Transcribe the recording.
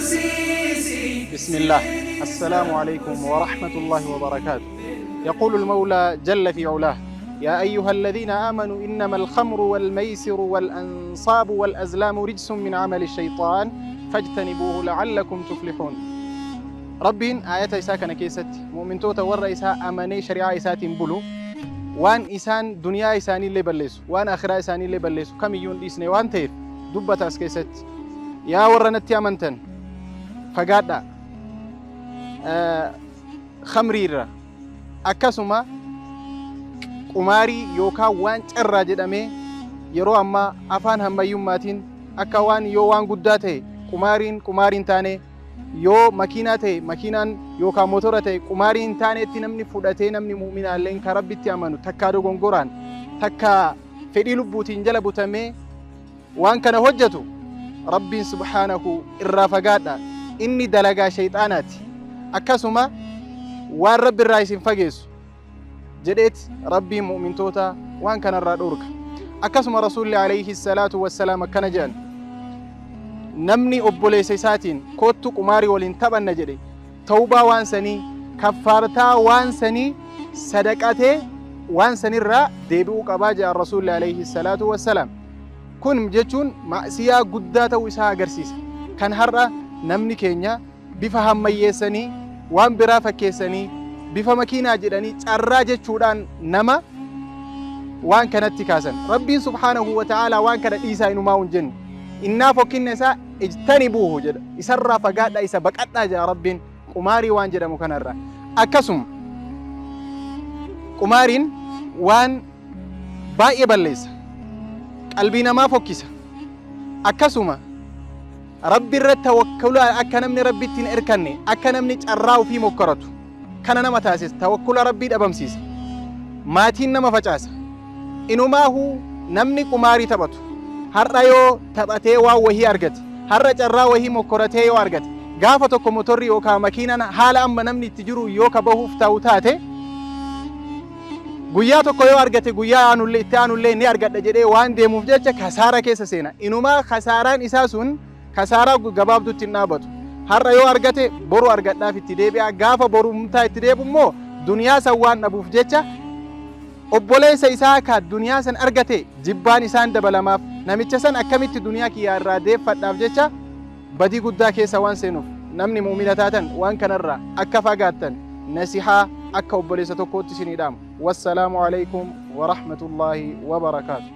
بسم الله. السلام عليكم ورحمة الله وبركاته. يقول المولى جل في علاه: يا أيها الذين آمنوا إنما الخمر والميسر والأنصاب والأزلام رجس من عمل الشيطان فاجتنبوه لعلكم تفلحون. Rabbiin aayata isaa kana keessatti mu'mintoota warra isaa amanee shari'aa isaatiin bulu, waan isaan duniyaa isaaniillee balleessu, waan akhiraa isaaniillee balleessu kamiyyuu hin dhiisne waan ta'eef dubbata as keessatti: yaa warra natti amantan, fagaadhaa khamrii irra, akkasuma qumaarii yookaan waan carraa jedhamee yeroo ammaa afaan hammayyummaatiin akka waan yoo waan guddaa ta'e qumaariin qumaariin taane, yoo makiinaa ta'e makiinaan yookaan motora ta'e qumaarii hin taanetti namni fudhatee, namni mu'minaalleen ka Rabbitti amanu takkaa dogongoraan takkaa fedhii lubbuutiin jala butamee waan kana hojjetu, Rabbiin subhaanahu irraa fagaadha, inni dalagaa shayxaanaati, akkasuma waan Rabbi irraa isin fageessu jedheet Rabbiin mu'mintoota waan kanarraa dhorka. Akkasuma Rasuulli alayhi salaatu wassalaam akkana jedhan: namni obboleessa isaatiin "Kottu, qumaarii waliin taphanna" jedhe, tawbaa waan sanii, kaffaartaa waan sanii sadaqatee waan sanirraa deebi'uu qabaa jedhan Rasuulli alayhi salaatu wassalaam. Kun jechuun ma'siyaa guddaa ta'uu isaa agarsiisa. Kan har'a namni keenya bifa hammayyeessanii, waan biraa fakkeessanii, bifa makiinaa jedhanii, carraa jechuudhaan nama waan kanatti kaasan. Rabbiin subhaanahu wa ta'aalaa waan kana dhiisaa inumaa hin jenne. Innaa fokkinna isaa "اجتنبوه" jedha. Isarraa fagaadhaa, isa baqadhaa jedha Rabbiin qumaarii waan jedhamu kanarraa. Akkasuma qumaariin waan baay'ee balleessa. Qalbii namaa fokkisa. Akkasuma Rabbi irratti tawakkula, akka namni Rabbitti hin irkanne, akka namni carraa ofii mokkoratu kana nama taasisa. Tawakkula Rabbii dhabamsiisa. Maatiin nama facaasa. Inumaahuu namni qumaarii taphatu har'a yoo taphatee waan wahii argate, har'a carraa wahii mokkoratee yoo argate, gaafa tokko motorri yookaan makiinaan haala amma namni itti jiru yoo ka bahuuf ta'u taate, guyyaa tokko yoo argate, guyyaa aanullee itti aanullee ni argadha jedhee waan deemuuf jecha kasaara keessa seena. Inumaa kasaaraan isaa sun kasaaraa gabaabduutti hin dhaabatu. Har'a yoo argate boru argadhaaf itti deebi'a. Gaafa borumtaa itti deebi'u immoo duniyaa san waan dhabuuf jecha obboleessa isaa ka duniyaa san argate jibbaan isaan dabalamaaf, namicha san akkamitti duniyaa kiyyaa irraa deeffadhaaf jecha badii guddaa keessa waan seenuuf, namni mu'mina taatan waan kanarraa akka fagaattan nasihaa akka obboleessa tokkootti isinii dhaamu. Wassalaamu alaykum wa rahmatullaahi wa barakaatu.